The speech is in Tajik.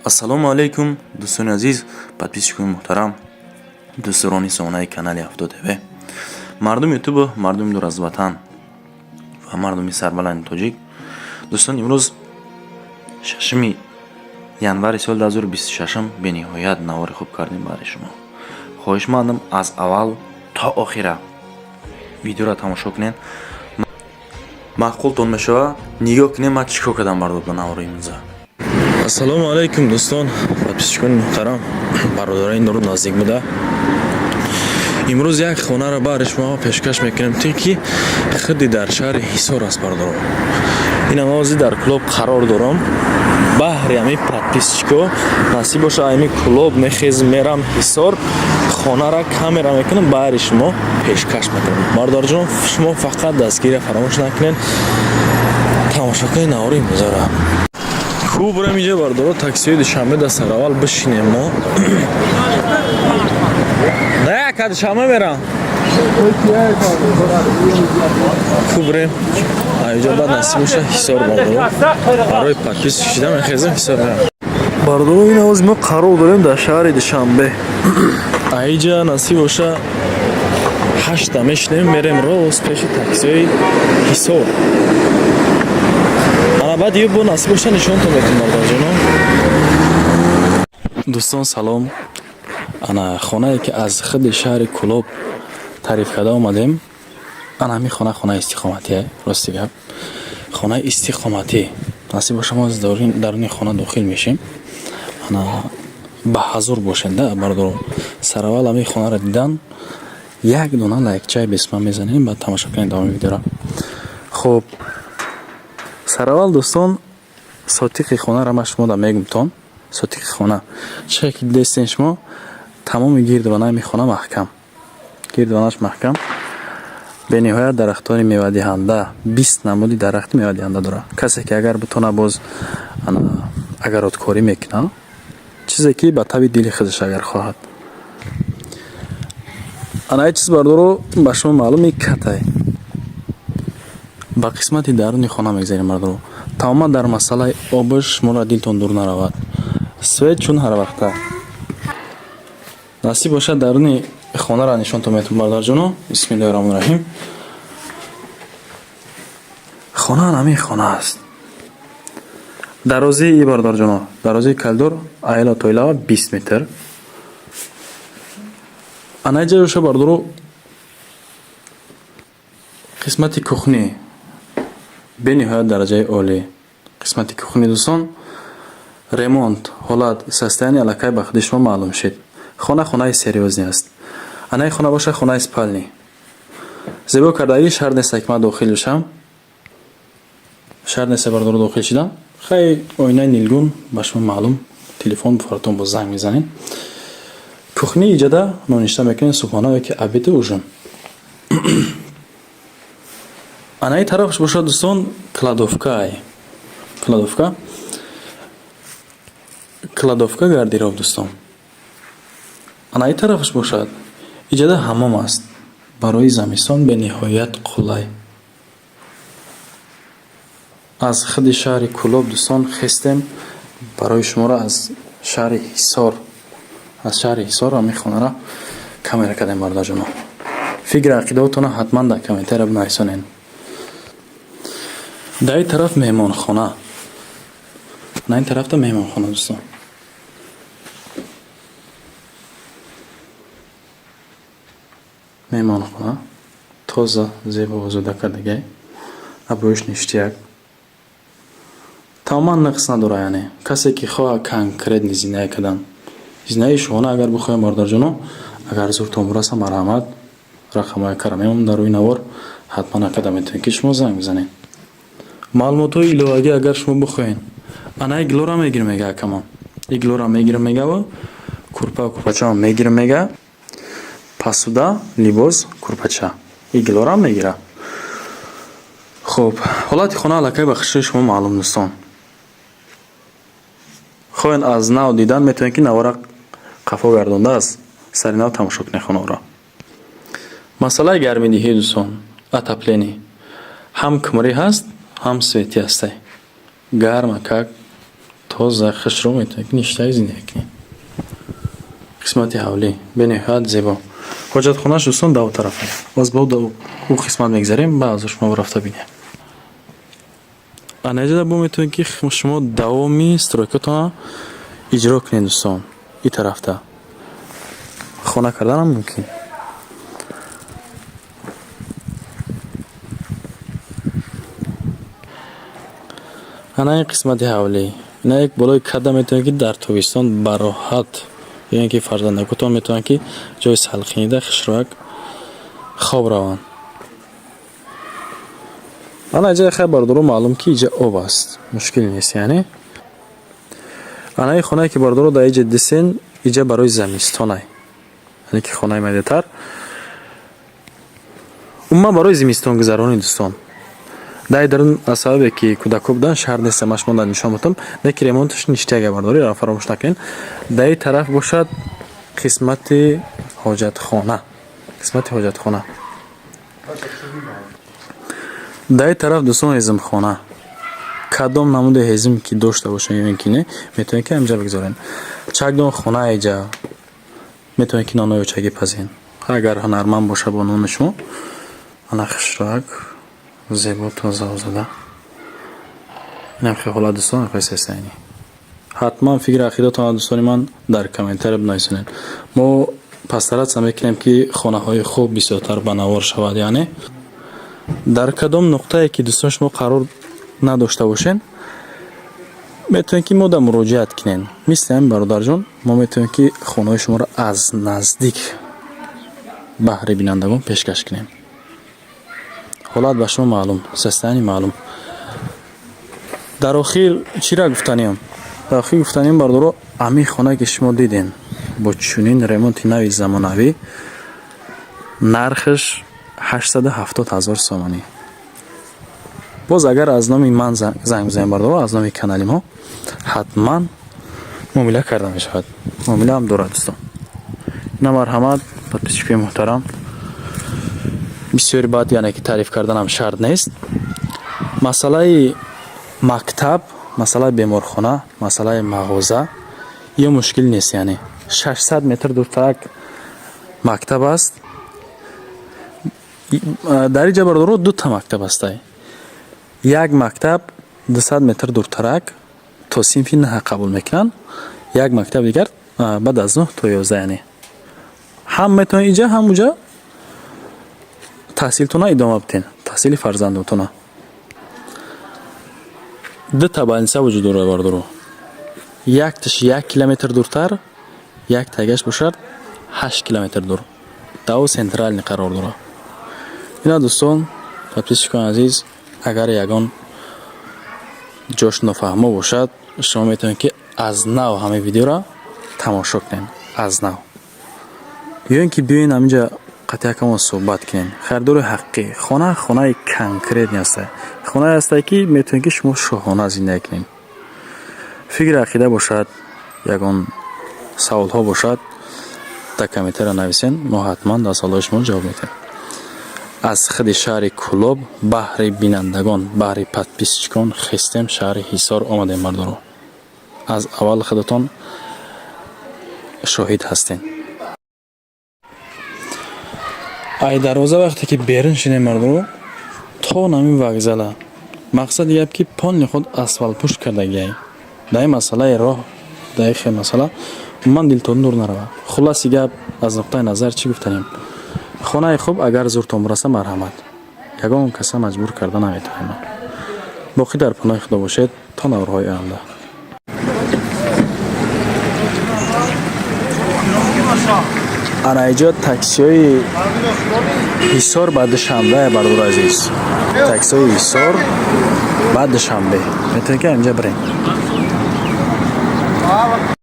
Ассалому алайкум, дӯстони азиз, подписчикони муҳтарам, дӯстдорони сомонаи канали Ҳафто ТВ, мардуми ютубу мардуми дур аз ватан ва мардуми сарбаланди тоҷик. Дӯстон, имрӯз 6 январи соли 2026, бениҳоят навори хуб кардем барои шумо. Хоҳишмандам, аз аввал то охира видеоро тамошо кунед, маъқултон мешавад. Нигоҳ кунед, ман чӣ кор кардам бардор ба навори имрӯза. Ассалому алайкум, дӯстон, подписчикони муҳтарам, бародарони дуру наздик буда. Имрӯз як хонаро баҳри шумо пешкаш мекунем, ки худи дар шаҳри Ҳисор аст, бародаро. Инам ҳозир дар Кӯлоб қарор дорам. Баҳри ҳамин подписчико, насиб боша, ҳамин Кӯлоб мехезм, мерам Ҳисор, хонара камера мекунам, баҳри шумо пешкаш мекунам. Бародарҷон, шумо фақат дастгирия фаромӯш накунед, тамошо кунед навори имрӯзаро. Ку бурем иҷа, бардоро, таксиҳои Душанбе да сараввал бишинем мо. Не, ка Душанбе мерам. Ку бурем? Аиҷа баъд насиб боша Ҳисор, бардоро. Барои подписчик шида мехезем, Ҳисор мерам. Бардоро, ин авози мо қарор дорем дар шаҳри Душанбе. Аиҷа насиб боша 8-та мешинем, мерем рост пеши таксиҳои Ҳисор. Ана баъд ё бо насиб боша нишонтон метем, бародарҷоно. Дӯстон, салом. Ана хонае, ки аз худи шаҳри Кӯлоб таъриф карда омадем, ана ҳамин хона хонаи истиқоматие. Рости гап, хонаи истиқоматӣ. Насиб боша, мо даруни хона дохил мешем. Ана ба ҳазур бошед да, бародаро. Сараввал ҳамин хонаро дидан як дона лайкчаи бесма мезанем, баъд тамошо кунед давоми видеоро. Хуб, сараввал, дӯстон, сотиқи хонаро ман шумо да мегумтон. Сотиқи хона чӣ ки дидестен шумо, тамоми гирдванаи ҳамин хона маҳкам, гирдванаш маҳкам. Бениҳоят дарахтони мевадиҳанда, 20 намуди дарахти мевадиҳанда дорад. Касе ки агар битона, боз огородкорӣ мекунад, чизе ки ба таби дили худаш агар хоҳад. Ана ин чиз, бардоро, ба шумо маълуми катай. Ба қисмати даруни хона мегзарем, бардоро. Тамоман дар масъалаи обаш шуморо дилтон дур наравад, свет чун ҳар вақта. Насиб бошад, даруни хонаро нишонтон метавон, бародарҷоно. Бисмиллоҳи раҳмони раҳим. Хона ҳамин хона аст. Дарозии, бародарҷоно, дарозии коридор айла то илава 20 метр. Ана иҷа боша, бардоро, қисмати кухни, бениҳоят дараҷаи олӣ қисмати кухни. Дӯстон, ремонт, ҳолат, состояние аллакай ба худи шумо маълум шид. Хона хонаи серьёзный аст. Анаи хона боша хонаи спальни, зебо кардагӣ. Шарт нест, ки ман дохил бишам, шарт нест, бардоро, дохил шидам. Хай, оинаи нилгун ба шумо маълум, телефон буфаратон, боз занг мезанед. Кухни иҷада ноништа мекунед, субҳона ёки обеду ужин. Анаи тарафаш бошад, дӯстон, кладовкай, кладовка, кладовка, гардероб. Дӯстон, анаи тарафаш бошад, иҷада ҳаммом аст, барои замистон бениҳоят қулай. Аз худи шаҳри Кӯлоб, дӯстон, хестем, барои шуморо аз шаҳри Ҳисор, аз шаҳри Ҳисор ҳамин хонаро камера кардем. Бародарҷоно, фикри ақидаотонро ҳатман дар комментария бинависонед. Дар ин тараф меҳмонхона, на ин тарафта меҳмонхона, дӯстон. Меҳмонхона тоза, зебо озода кардагиай, обоиш ништяк, тамоман нақс надорад. Яъне касе ки хоҳад конкретный зиндагӣ кардан, зиндагии шуҳона агар бихоҳем, бародарҷоно, агар зуртон бираса, марҳамат, рақамҳои кара мемонам дар рӯи навор, ҳатман акада метавонед, ки шумо занг бизанед. Маълумотҳои иловагӣ агар шумо бихоҳед, ана иглора мегирем, мега акамон, иглора мегирем, мегава, курпа, курпачаам мегирем, мега, посуда, либос, курпача, иглорам мегира. Хуб, ҳолати хона аллакай ба хуши шумо маълум. Дӯстон, хоҳед аз нав дидан, метавонед, ки навора қафо гардонда аз сари нав тамошо кунед хонаро. Масъалаи гармидиҳӣ, дӯстон, отопление ҳам кмрӣ ҳаст, ҳам светӣ ҳастай. Гарма как Тоза, хушрӯ метавонед, ки ништаи зиндагӣ кунед. Қисмати ҳавлӣ бениҳоят зебо. Ҳоҷатхонааш, дӯстон, дар тарафа. Боз бо ӯ қисмат мегзарем, баъзо шумо рафта бинед. Ана иҷода бо метавонед, ки шумо давоми стройкатонро иҷро кунед, дӯстон. И тарафта хона карданам мумкин. Ана ин қисмати ҳавлӣ. Ина як болои када метавонед, ки дар тобистон бароҳат ё ин ки фарзандакотон метавонанд, ки ҷои салқинида хушрӯяк хоб раванд. Ана иҷа хай, бародаро, маълум, ки иҷа об аст, мушкил нест яъне. Ана ин хонае, ки, бародаро, дар иҷа дисен, иҷа барои замистонай. Яъне ки хонаи майдатар. Умуман барои зимистонгузаронӣ, дӯстон. Дар дарун аз сабабе, ки кӯдакҳо буданд, шаҳр нест, ман шумо нишон бутам, не ки ремонташ ништяга, бардорӣ, фаромӯш накунед. Дар ин тараф бошад қисмати ҳоҷатхона. Қисмати ҳоҷатхона. Дар ин тараф, дӯстон, ҳезмхона. Кадом намуди ҳезм ки дошта бошем ё ин ки не, метавонед, ки ҳаминҷа бигзоред. Чакдон хона иҷа метавонед, ки нонои очагӣ пазед. Агар ҳунарманд боша бо нони шумо, ана хушрӯяк, зебо, тоза, озода. Инам хел ҳолат, дӯстон, хеле. Ҳатман фикри ақидатонро, дӯстони ман, дар комментария бинависонед. Мо постараться мекунем, ки хонаҳои хуб бисёртар ба навор шавад, яъне дар кадом нуқтае ки, дӯстон, шумо қарор надошта бошед, метавонед, ки мо да муроҷиат кунед. Мисли ҳамин бародарҷон, мо метавонем, ки хонаҳои шуморо аз наздик баҳри бинандагон пешкаш кунем. Ҳолат ба шумо маълум, состояние маълум. Дар охир чиро гуфтаниям? Дар охир гуфтаниям, бародаро, ҳамин хонае, ки шумо дидем бо чунин ремонти нави замонавӣ, нархаш 870 ҳазор сомонӣ. Боз агар аз номи ман занг бизанед, бародаро, аз номи канали мо, ҳатман муомила карда мешавад. Муомила ҳам дорад, дӯстон. Ина марҳамат, подписчикои муҳтарам. Бисёри баъд, яъне ки таъриф карданам шарт нест. Масъалаи мактаб, масъалаи беморхона, масъалаи мағоза ё мушкил нест, яъне 600 метр дуртарак мактаб аст. Дар инҷа, бародаро, дута мактаб ҳастай. Як мактаб 200 метр дуртарак то синфи наҳа қабул мекунанд, як мактаби дигар баъд аз 9 то 11, яъне. Ҳам метавонед иҷа, ҳам уҷа таҳсилтона идома бидиҳед, таҳсили фарзандотона. Дута больница вуҷуд дорад, бародаро. Якташ 1 километр дуртар, як тагаш бошад 8 километр дур. Дар центральный қарор дорад. Ина, дӯстон, подписчикони азиз, агар ягон ҷош нофаҳмо бошад, шумо метавонед, ки аз нав ҳамаи видеоро тамошо кунед, аз нав. Ё ин ки биёед ҳаминҷа қатъиякамон суҳбат кунем. Харидори ҳақиқӣ. Хона хонаи конкретный ҳаста. Хонае ҳастае, ки метавонед, ки шумо шоҳона зиндагӣ кунед. Фикри ақида бошад, ягон саволҳо бошад, дар комментария нависен, мо ҳатман дар саволҳои шумо ҷавоб медиҳем. Аз худи шаҳри Кӯлоб баҳри бинандагон, баҳри подписчикон хестем, шаҳри Ҳисор омадем, бародаро. Аз аввал худатон шоҳид ҳастед. Ай дарвоза вақте ки берун шудем, бародаро, то нами вокзала. Мақсади гап, ки полный худ асфалтпӯш кардагиай. Дар ин масъалаи роҳ, дар ин хел масъала умуман дилтон дур наравад. Хулоси гап, аз нуқтаи назар чӣ гуфтанем? Хонаи хуб агар зуртон бираса, марҳамат. Ягон каса маҷбур карда наметавонем. Боқӣ дар паноҳи Худо бошед то наворҳои оянда. Ана иҷо таксиҳои Ҳисор ба Душанбе, бародари азиз. Таксиҳои Ҳисор ба Душанбе. Метавонед, ки ҳаминҷа бирем.